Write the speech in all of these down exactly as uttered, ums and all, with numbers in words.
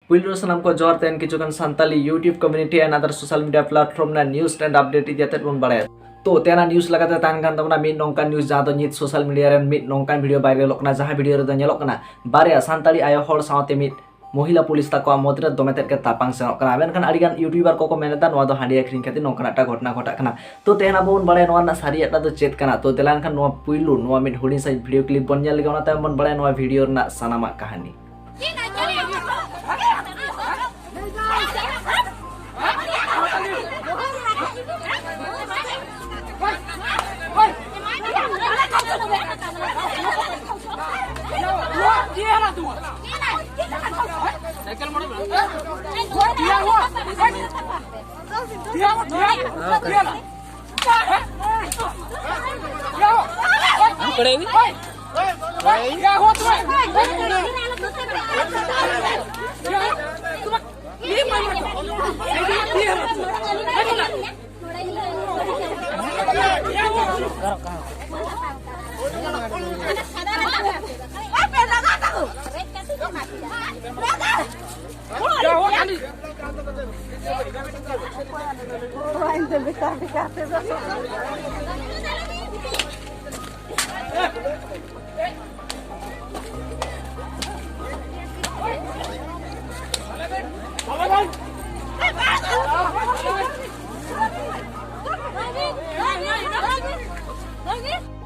ᱯᱩᱭᱞᱩ ᱨᱮ ᱥᱟᱱᱟᱢ ᱠᱚ ᱡᱚᱦᱟᱨ᱾ ᱛᱮᱦᱮᱧ ᱠᱤᱪᱷᱩ ᱜᱟᱱ Santali YouTube community and other social media platform ᱨᱮᱱᱟᱜ news and update ᱤᱫᱤ ᱠᱟᱛᱮ ᱵᱚᱱ ᱵᱟᱲᱟᱭᱟ᱾ ᱛᱚ ᱛᱮᱦᱮᱧᱟᱜ news ᱞᱮᱠᱟᱛᱮ ᱛᱟᱦᱮᱱ ᱠᱟᱱ ᱛᱟᱵᱚᱱᱟ ᱢᱤᱫ ᱱᱚᱝᱠᱟᱱ news, ᱡᱟᱦᱟᱸ ᱫᱚ ᱱᱤᱛ social media ᱨᱮ ᱢᱤᱫ ᱱᱚᱝᱠᱟᱱ video viralᱚᱜ ᱠᱟᱱᱟ, ᱡᱟᱦᱟᱸ video ᱨᱮᱫᱚ ᱧᱮᱞᱚᱜ ᱠᱟᱱᱟ ᱵᱟᱨᱭᱟ ᱥᱟᱱᱛᱟᱲᱤ ᱟᱭᱳ ᱦᱚᱲ ᱥᱟᱶᱛᱮ ᱢᱤᱫ ᱢᱚᱦᱤᱞᱟ ᱯᱩᱞᱤᱥ ᱛᱟᱠᱚᱣᱟᱜ ᱢᱚᱫᱽᱨᱮ ᱫᱚᱢᱮ ᱛᱮᱫ ᱜᱮ ᱛᱟᱯᱟᱝ ᱥᱮᱱᱚᱜ ᱠᱟᱱᱟ᱾ ᱢᱮᱱᱠᱷᱟᱱ ᱟᱹᱰᱤᱜᱟᱱ YouTuber ᱠᱚᱠᱚ ᱢᱮᱱ ᱮᱫᱟ ᱱᱚᱣᱟ ᱫᱚ ᱦᱟᱺᱰᱤ ᱟᱹᱠᱷᱨᱤᱧ ᱠᱷᱟᱹᱛᱤᱨ ᱱᱚᱝᱠᱟᱱᱟᱜ ᱴᱟ ᱜᱷᱚᱴᱚᱱᱟ ᱜᱷᱚᱴᱟᱜ ᱠᱟᱱᱟ᱾ ᱛᱚ ᱛᱮᱦᱮᱧ ᱟᱵᱚ ᱵᱚᱱ ᱵᱟᱲᱟᱭᱟ ᱱᱚᱣᱟ ᱨᱮᱱᱟᱜ ᱥᱟᱹᱨᱤᱭᱟᱜ ᱴᱟ ᱫᱚ ᱪᱮᱫ ᱠᱟᱱᱟ᱾ ᱛᱚ ᱫᱮᱞᱟ ᱮᱱᱠᱷᱟᱱ ᱱᱚᱣᱟ ᱯᱩᱭᱞᱩ ᱱᱚᱣᱟ ᱢᱤᱫ ᱦᱩᱰᱤᱧ ᱥᱟᱺᱦᱤᱡ video clip ᱵᱚᱱ ᱧᱮᱞ ᱞᱮᱜᱮ, ᱚᱱᱟ ᱛᱟᱭᱚᱢ ᱵᱚᱱ ᱵᱟᱲᱟᱭᱟ ᱱᱚᱣᱟ video ᱨᱮᱱᱟᱜ ᱥᱟᱱᱟᱢᱟᱜ ᱠᱟᱹᱦᱱᱤ᱾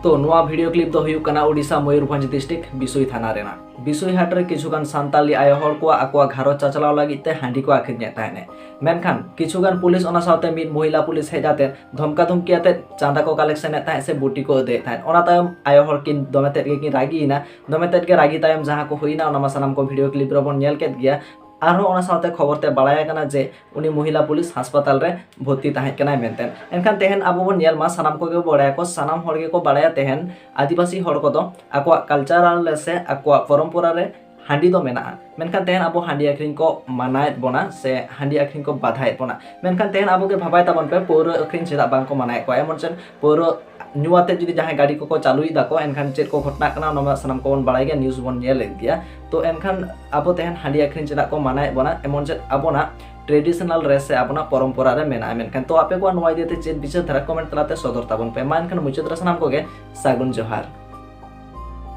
ᱛᱚ ᱱᱚᱣᱟ video clip ᱫᱚ ᱦᱩᱭᱩᱜ ᱠᱟᱱᱟ ᱳᱰᱤᱥᱟ ᱢᱚᱭᱩᱨᱵᱷᱚᱸᱡᱽ district ᱵᱤᱥᱩᱭ ᱛᱷᱟᱱᱟ ᱨᱮᱱᱟᱜ᱾ ᱵᱤᱥᱩᱭ ᱦᱟᱴ ᱨᱮ ᱠᱤᱪᱷᱩ ᱜᱟᱱ ᱥᱟᱱᱛᱟᱞᱤ ᱟᱭᱳ ᱦᱚᱲ ᱠᱚᱣᱟᱜ ᱟᱠᱚᱣᱟᱜ ᱜᱷᱟᱨᱚᱸᱡᱽ ᱪᱟᱪᱞᱟᱣ ᱞᱟᱹᱜᱤᱫ ᱛᱮ ᱦᱟᱺᱰᱤ ᱠᱚ ᱟᱹᱠᱷᱨᱤᱧᱮᱫ ᱛᱟᱦᱮᱸᱫ᱾ ᱢᱮᱱᱠᱷᱟᱱ ᱠᱤᱪᱷᱩ ᱜᱟᱱ ᱯᱩᱞᱤᱥ ᱚᱱᱟ ᱥᱟᱶᱛᱮ ᱢᱤᱫ ᱢᱚᱦᱤᱞᱟ ᱯᱩᱞᱤᱥ ᱦᱮᱡ ᱟᱛᱮ ᱫᱷᱚᱢᱠᱟ ᱫᱷᱩᱢᱠᱤ ᱟᱛᱮ ᱪᱟᱸᱫᱟ ᱠᱚ collection ᱮᱫ ᱛᱟᱦᱮᱸᱫ ᱥᱮ ᱵᱩᱴᱤ ᱠᱚ ᱟᱹᱫᱟᱹᱭᱮᱫ ᱛᱟᱦᱮᱸᱫ᱾ ᱚᱱᱟ ᱛᱟᱭᱚᱢ ᱟᱭᱳ ᱦᱚᱲ ᱠᱤᱱ ᱫᱚᱢᱮ ᱛᱮᱫ ᱜᱮᱠᱤᱱ ᱨᱟᱹᱜᱤᱭᱮᱱᱟ᱾ ᱫᱚᱢᱮ ᱛᱮᱫ ᱜᱮ ᱨᱟᱹᱜᱤ ᱛᱟᱭᱚᱢ ᱡᱟᱦᱟᱸ ᱠᱚ ᱦᱩᱭᱱᱟ ᱚᱱᱟ ᱢᱟ ᱥᱟᱱᱟᱢ ᱠᱚ video clip ᱨᱮᱵᱚᱱ ᱧᱮᱞ ᱠᱮᱫ ᱜᱮᱭᱟ᱾ ᱟᱨᱦᱚᱸ ᱚᱱᱟ ᱥᱟᱶᱛᱮ ᱠᱷᱚᱵᱚᱨ ᱛᱮ ᱵᱟᱲᱟᱭ ᱟᱠᱟᱱᱟ ᱡᱮ ᱩᱱᱤ ᱢᱚᱦᱤᱞᱟ ᱯᱩᱞᱤᱥ ᱦᱟᱥᱯᱟᱛᱟᱞ ᱨᱮ ᱵᱷᱚᱨᱛᱤ ᱛᱟᱦᱮᱸ ᱠᱟᱱᱟᱭ ᱢᱮᱱᱛᱮ᱾ ᱮᱱᱠᱷᱟᱱ ᱛᱮᱦᱮᱧ ᱟᱵᱚ ᱵᱚᱱ ᱧᱮᱞ ᱢᱟ, ᱥᱟᱱᱟᱢ ᱠᱚᱜᱮ ᱵᱟᱲᱟᱭᱟᱠᱚ, ᱥᱟᱱᱟᱢ ᱦᱚᱲ ᱜᱮᱠᱚ ᱵᱟᱲᱟᱭᱟ ᱛᱮᱦᱮᱧ ᱟᱹᱫᱤᱵᱟᱹᱥᱤ ᱦᱚᱲ ᱠᱚᱫᱚ ᱟᱠᱚᱣᱟᱜ cultural ᱨᱮ ᱥᱮ ᱟᱠᱚᱣᱟᱜ ᱯᱚᱨᱚᱢᱯᱚᱨᱟ ᱨᱮ ᱦᱟᱺᱰᱤ ᱫᱚ ᱢᱮᱱᱟᱜᱼᱟ, ᱢᱮᱱᱠᱷᱟᱱ ᱛᱮᱦᱮᱧ ᱟᱵᱚ ᱦᱟᱺᱰᱤ ᱟᱹᱠᱷᱨᱤᱧ ᱠᱚ ᱢᱟᱱᱟᱭᱮᱫ ᱵᱚᱱᱟ ᱥᱮ ᱦᱟᱺᱰᱤ ᱟᱹᱠᱷᱨᱤᱧ ᱠᱚ ᱵᱟᱫᱷᱟᱭᱮᱫ ᱵᱚᱱᱟ᱾ ᱢᱮᱱᱠᱷᱟᱱ ᱛᱮᱦᱮᱧ ᱟᱵᱚ ᱜᱮ ᱵᱷᱟᱵᱟᱭ ᱛᱟᱵᱚᱱ ᱯᱮ, ᱯᱟᱹᱣᱨᱟᱹ ᱟᱹᱠᱷᱨᱤᱧ ᱪᱮᱫᱟᱜ ᱵᱟᱝ ᱠᱚ ᱢᱟᱱᱟᱭᱮᱫ ᱠᱚᱣᱟ? ᱮᱢᱚᱱ ᱪᱮᱫ ᱯᱟᱹᱣᱨᱟᱹ ᱧᱩ ᱟᱛᱮ ᱡᱩᱫᱤ ᱡᱟᱦᱟᱸᱭ ᱜᱟᱹᱰᱤ ᱠᱚᱠᱚ ᱪᱟᱹᱞᱩᱭᱮᱫᱟ ᱠᱚ, ᱮᱱᱠᱷᱟᱱ ᱪᱮᱫ ᱠᱚ ᱜᱷᱚᱴᱚᱱᱟᱜ ᱠᱟᱱᱟ, ᱚᱱᱟ ᱢᱟ ᱥᱟᱱᱟᱢ ᱠᱚᱵᱚᱱ ᱵᱟᱲᱟᱭ ᱜᱮᱭᱟ, news ᱵᱚᱱ ᱧᱮᱞᱮᱫ ᱜᱮᱭᱟ᱾ ᱛᱚ ᱮᱱᱠᱷᱟᱱ ᱟᱵᱚ ᱛᱮᱦᱮᱧ ᱦᱟᱺᱰᱤ ᱟᱹᱠᱷᱨᱤᱧ ᱪᱮᱫᱟᱜ ᱠᱚ ᱢᱟᱱᱟᱭᱮᱫ ᱵᱚᱱᱟ? ᱮᱢᱚᱱ ᱪᱮᱫ ᱟᱵᱚᱱᱟᱜ traditional ᱨᱮ ᱥᱮ ᱟᱵᱚᱱᱟᱜ ᱯᱚᱨᱚᱢᱯᱚᱨᱟ ᱨᱮ ᱢᱮᱱᱟᱜᱼᱟ᱾ ᱢᱮᱱᱠᱷᱟᱱ ᱛᱚ ᱟᱯᱮ ᱠᱚᱣᱟᱜ ᱱᱚᱣᱟ ᱤᱫᱤ ᱠᱟᱛᱮ ᱪᱮᱫ ᱵᱤᱪᱟᱹᱨ ᱫᱷᱟᱨᱟ comment ᱛᱟᱞᱟᱛᱮ ᱥᱚᱫᱚᱨ ᱛᱟᱵᱚᱱ ᱯᱮ᱾ ᱢᱟ ᱮᱱᱠᱷᱟᱱ ᱢᱩᱪᱟᱹᱫ ᱨᱮ ᱥᱟᱱᱟᱢ ᱠᱚᱜᱮ ᱥᱟᱹᱜᱩᱱ ᱡᱚᱦᱟᱨ᱾